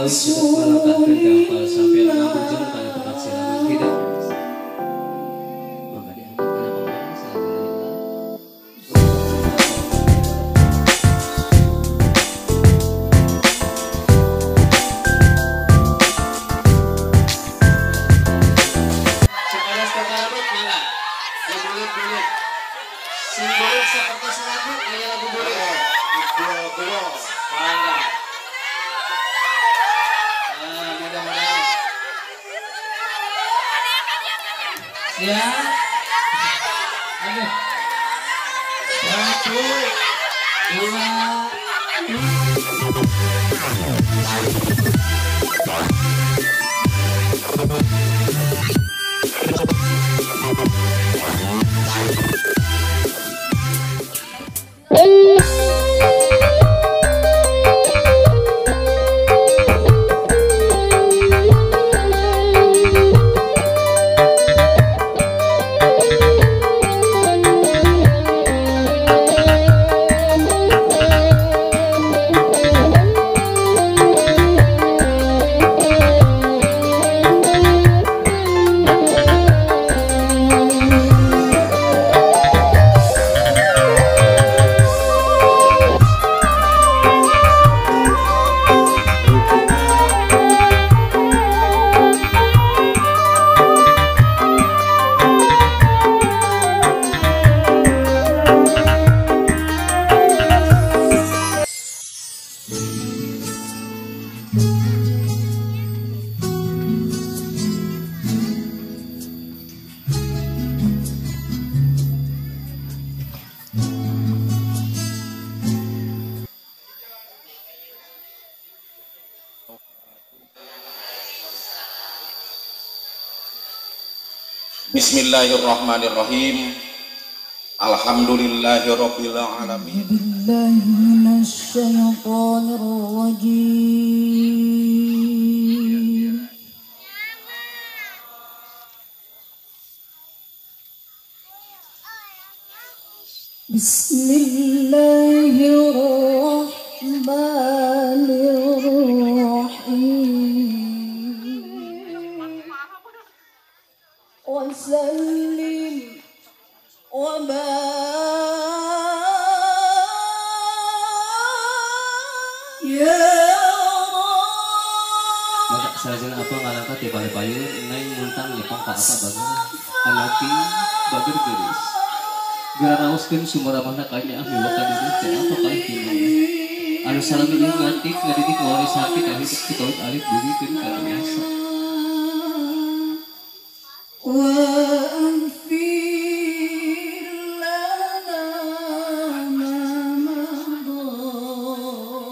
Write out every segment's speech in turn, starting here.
Kawin sudah melangkahkan kapal sampai ngabujeng kana tempat selamat hidup. Maka diangkat kana pangkalan salajengna. Sepadas kakarabut mangga. Bulut-bulut. Sing bulut sapertos lagu aya lagu bulut. Gua. Mangga. Mudah-mudahan. Siap. Aduh. 1, 2, Bismillahirrahmanirrahim. Alhamdulillahirabbil alamin. Billahi minasyaitonir rajim. Bismillahirrahmanirrahim. وسلم وبارك ya Maka sarjana apa ngalangkat di balai payun neng muntang nyepong ka apa bager anaki bager gelis garaoskeun sumramahna kanya ah miwa ka diri teh apa ka ieu anu salami ieu ngatik ngadidik ngawaris hati ka hidup kita alif dugikeun ka biasa.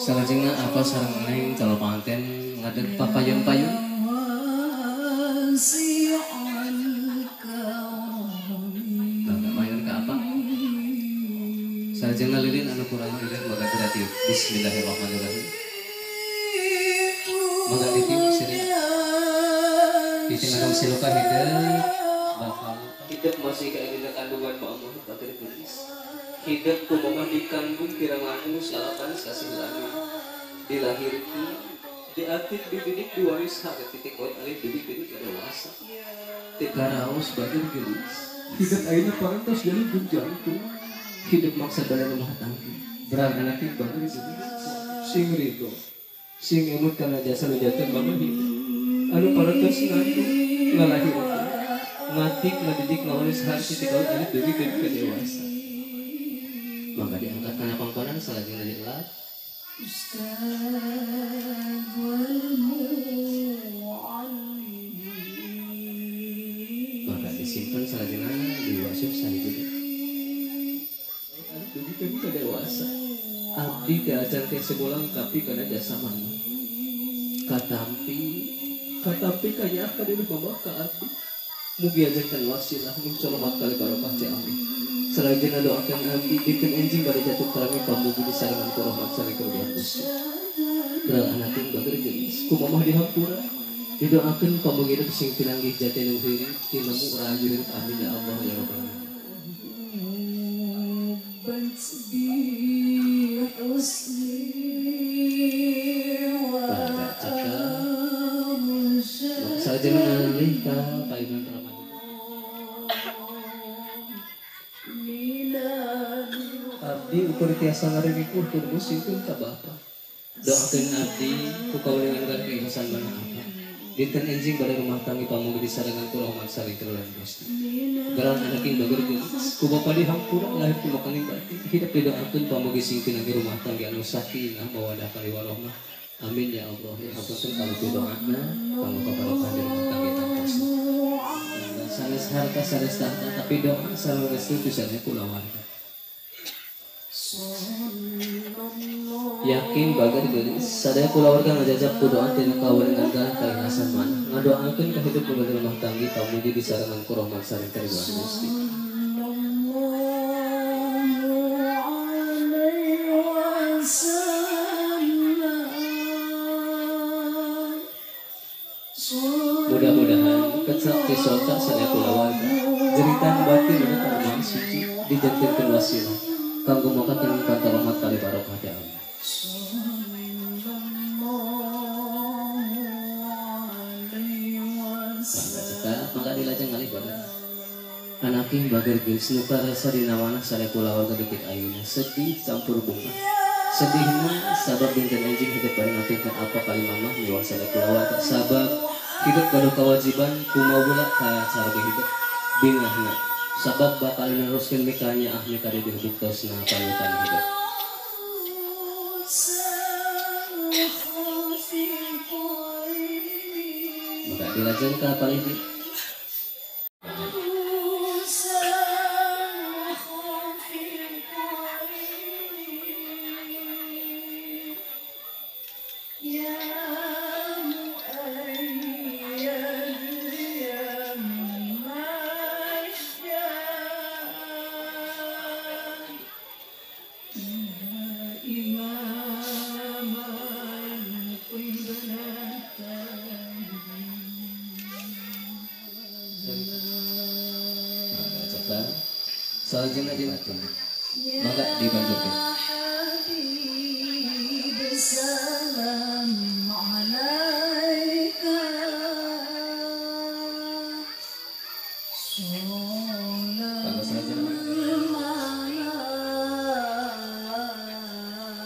Salajengna apa sareng neng calon panganten ngadeg papayun-payun. Mangga mayun ka apa? Salajengna lilin anu kurang lilin mangga berarti bismillahirrahmanirrahim. Mangga ditiup sini. Di siluka hidup bakal hidup masih kayak dina kandungan mama bager gelis. Hidup kumaha dikandung kirang langkung salapan sasih lagi dilahirkeun diatik dididik diwaris hak titik wae alif dididik dewasa teu karaos bager gelis. Hidup ayeuna parantos jadi jangkung hidup maksa bala rumah tangga berang anak bager gelis sing ridho sing emut kana jasa nu janten mama hidup anu parantos ngandung ngalahirkeun ngatik ngadidik ngawaris hak titik wae alif dididik ke dewasa. Maka diangkat kana pangkonan salajengna dielap. Maka disimpan salajengna diwasup sahiji. Dugikeun ka dewasa. Abdi teh acan teh sebulan kapi kana jasa mama. Katampi, katampi kanyaah ka diri mama ka abdi. Mugi ajakan wasilah nu selamat kali barokah teh amin. Salajengna doakan abdi dikeun enjing bade jatuh kalami pamugi disarengan ku rahmat sareng karunia Gusti. Beral anakin bager geulis ku mamah dihampura. Didoakeun pamugi hidup sing pinanggih jati nu hirup tinemu rahayu hirup amin ya Allah ya rabbal alamin. Cakep. Salajengna ngalih ka payunan Ramadan. Abdi ukur tiasa ngarimikuh tur musingkeun ka bapa. Doakeun abdi ku kaulingan ka keikhlasan manah apa. Dinten enjing pada rumah tanggi pamugi disarengan ku rahmat sareng lan Gusti. Geran anak ing bager geulis ku bapa dihampura lahir ku makaning batin. Hidup didoakeun pamugi singkeun rumah tanggi anu sakinah mawadah kali warahmah. Amin ya Allah. Ya hapunten kalau doana kanggo kabarokah di rumah tanggi tantos. Sanes harta sanes tahta tapi doa sareng restu pisannya kulawarga. Yakin bager geulis sadaya kulawarga ngajajab ku doa tina kawerengan galah kaikhlasan manah. Ngadoakeun ka hidup nu rumah tanggi pamugi disarengan ku rahmat sareng karidhoan Gusti. Mudah-mudahan kecap tisota sadaya kulawarga jeritan batin dina karumahan suci dijantenkeun wasilah kanggo mokakeun ka rahmat kali barokah ti Allah. Maka dilajeng ngalih banget. Anaking bager geulis nu karasa dina wanah sadaya kulawarga detik ayeuna sedih campur bunga. Sedihna sabab dinten enjing hidup bari ngatingkeun apa kali mamah miwah sadaya kulawarga sabab hidup gaduh kewajiban kumawa ka caroge hidup bingahna sabab bakal neruskeun mikanya ah mika di buktosna panutan hidup. Maka dilajeng ka palih salajengna dibatin maka dibanjurkeun. Maka salajengna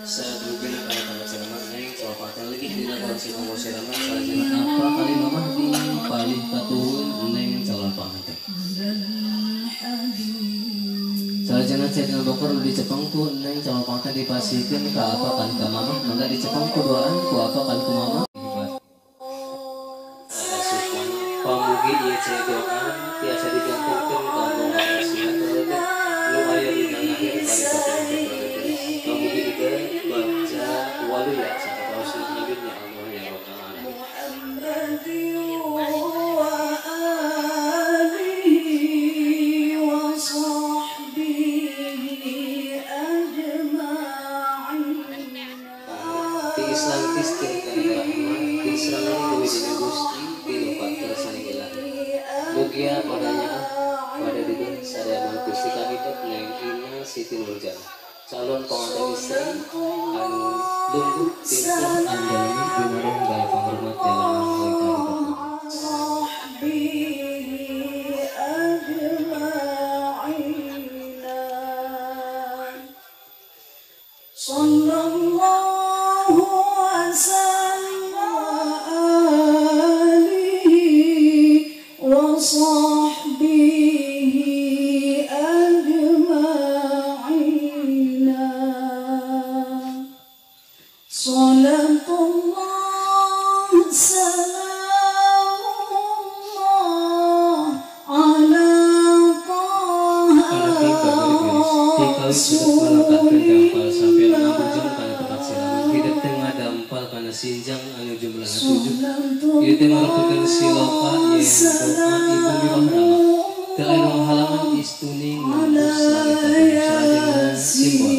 sadugena kana pangacereman neng calapatan lagi dina kondisi pangosiraman salajengna apa kali mamah di palih katuhun neng calon panganten. Salajengna cai bokor nu dicepeng ku neng calon panganten dipasihkeun ka apa kali ka mamah mangga dicepeng ku doaan ku apa kali ku mamah. Pamugi ieu cai doa tiasa dijantenkeun kanggo ngasihan nu aya dina lahir kali batin. Pamugi ieu baca waluya sakaosna amin ya Allah ya Rabbal alamin. Islam Kristen kana rahmat diserang dewi dina Gusti di lupa kersane ilahi. Mugia padanya pada didin sadaya manut Gusti kahidup neng Ina Siti Nurjana calon pengantin istri anu lungguh timpuh andalmi gumarung gaya panghormat jalan mulai kahidup. Sinjang anu jumlahna 7 ieu teh marupakeun siloka yen doa ibu miwah rama teu aya nu ngahalangan istuning nembus langit katujuh salajengna simbol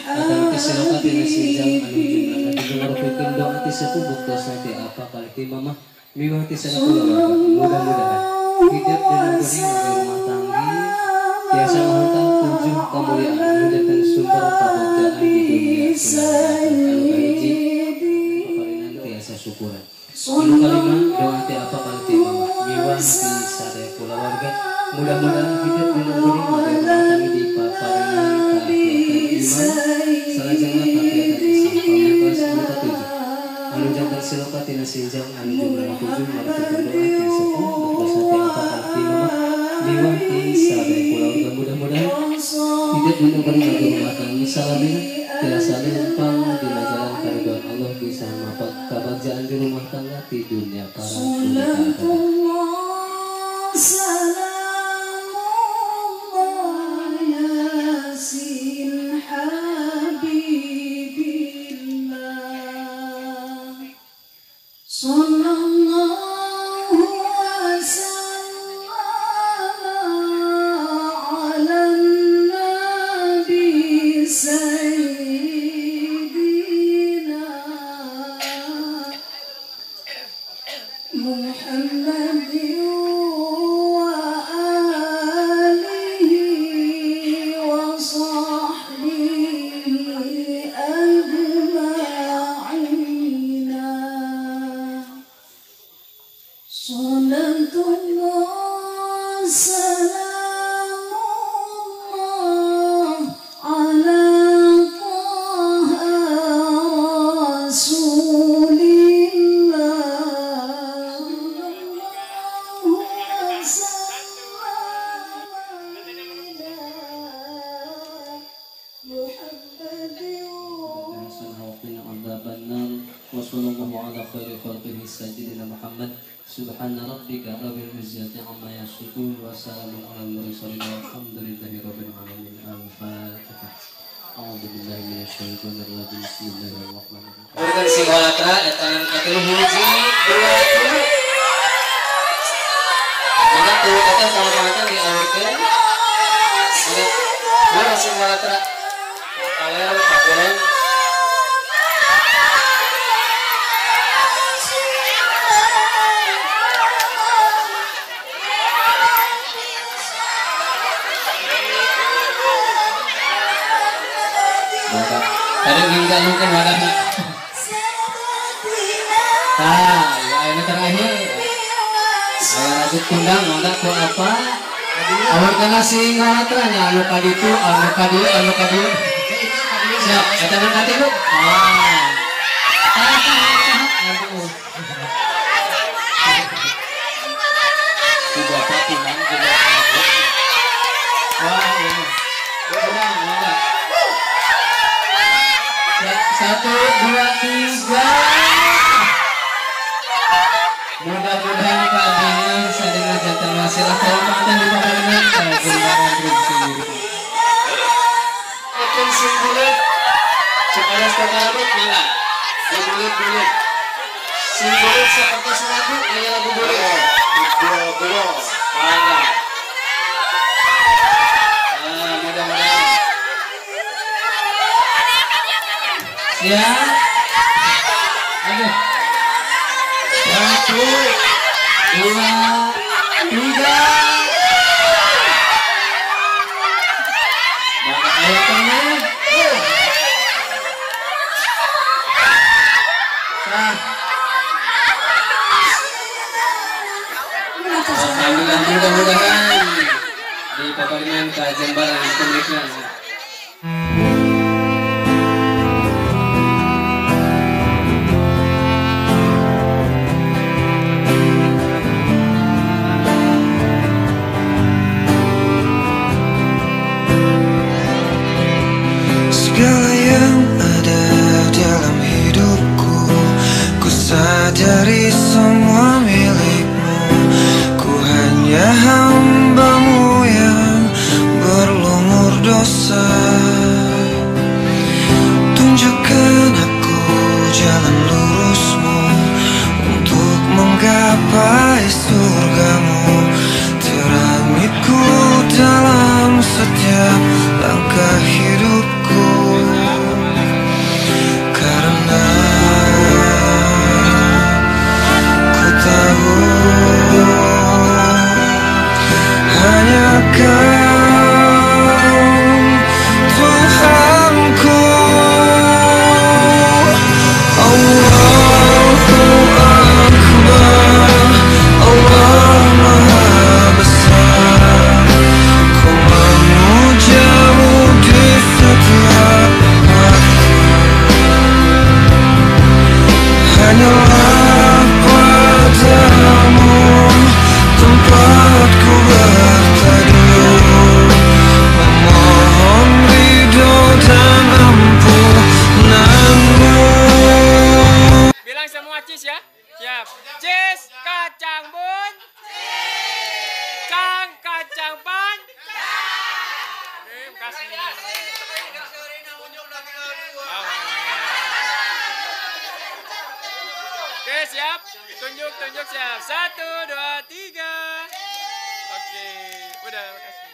atawa siloka tina sinjang anu jumlahna 7 marupakeun doa ti sepuh buktosna ti apa kali ti mamah miwah ti sana kulawarga. Mudah-mudahan hidup dina kuring rumah tanggi tiasa ngahantam 7 kamuliaan nu janten sumber kabagjaan di dunia anu kahiji tiasa. syukuran. Anu kalima doa ti apa kalti mama miwah ti sadaya kulawarga mudah-mudahan hidup dina kuring warga rumah tangga dipaparingan kakiatan iman salajengna kakiatan Islam. Pamungkas anu katujuh anu jantan siloka tina sinjang anu jumlahna 7 maratukeun doa ti sepuh berdosa ti apa kalti mama miwah ti sadaya kulawarga mudah-mudahan hidup dina kuring warga rumah tangga salamina tiasa lempang dina jalan karidhoan Allah bisa mapak kabagjaan di rumah tangga di dunia para Mudah-mudahan di paparingan kajembaran pemiliknya. Segala yang ada dalam hidupku, ku sadari semua milikmu. Ku hanya hambamu yang berlumur dosa. Tunjukkan aku jalan lurusmu untuk menggapai surgamu. Terangiku dalam setiap langkah hidupku, karena ku tahu hanya Kau Tuhanku. Allahu Cis kacang bun. Cang kacang pan. Terima kasih. Oke, siap. Tunjuk, tunjuk, siap. 1, 2, 3. Oke, udah, makasih.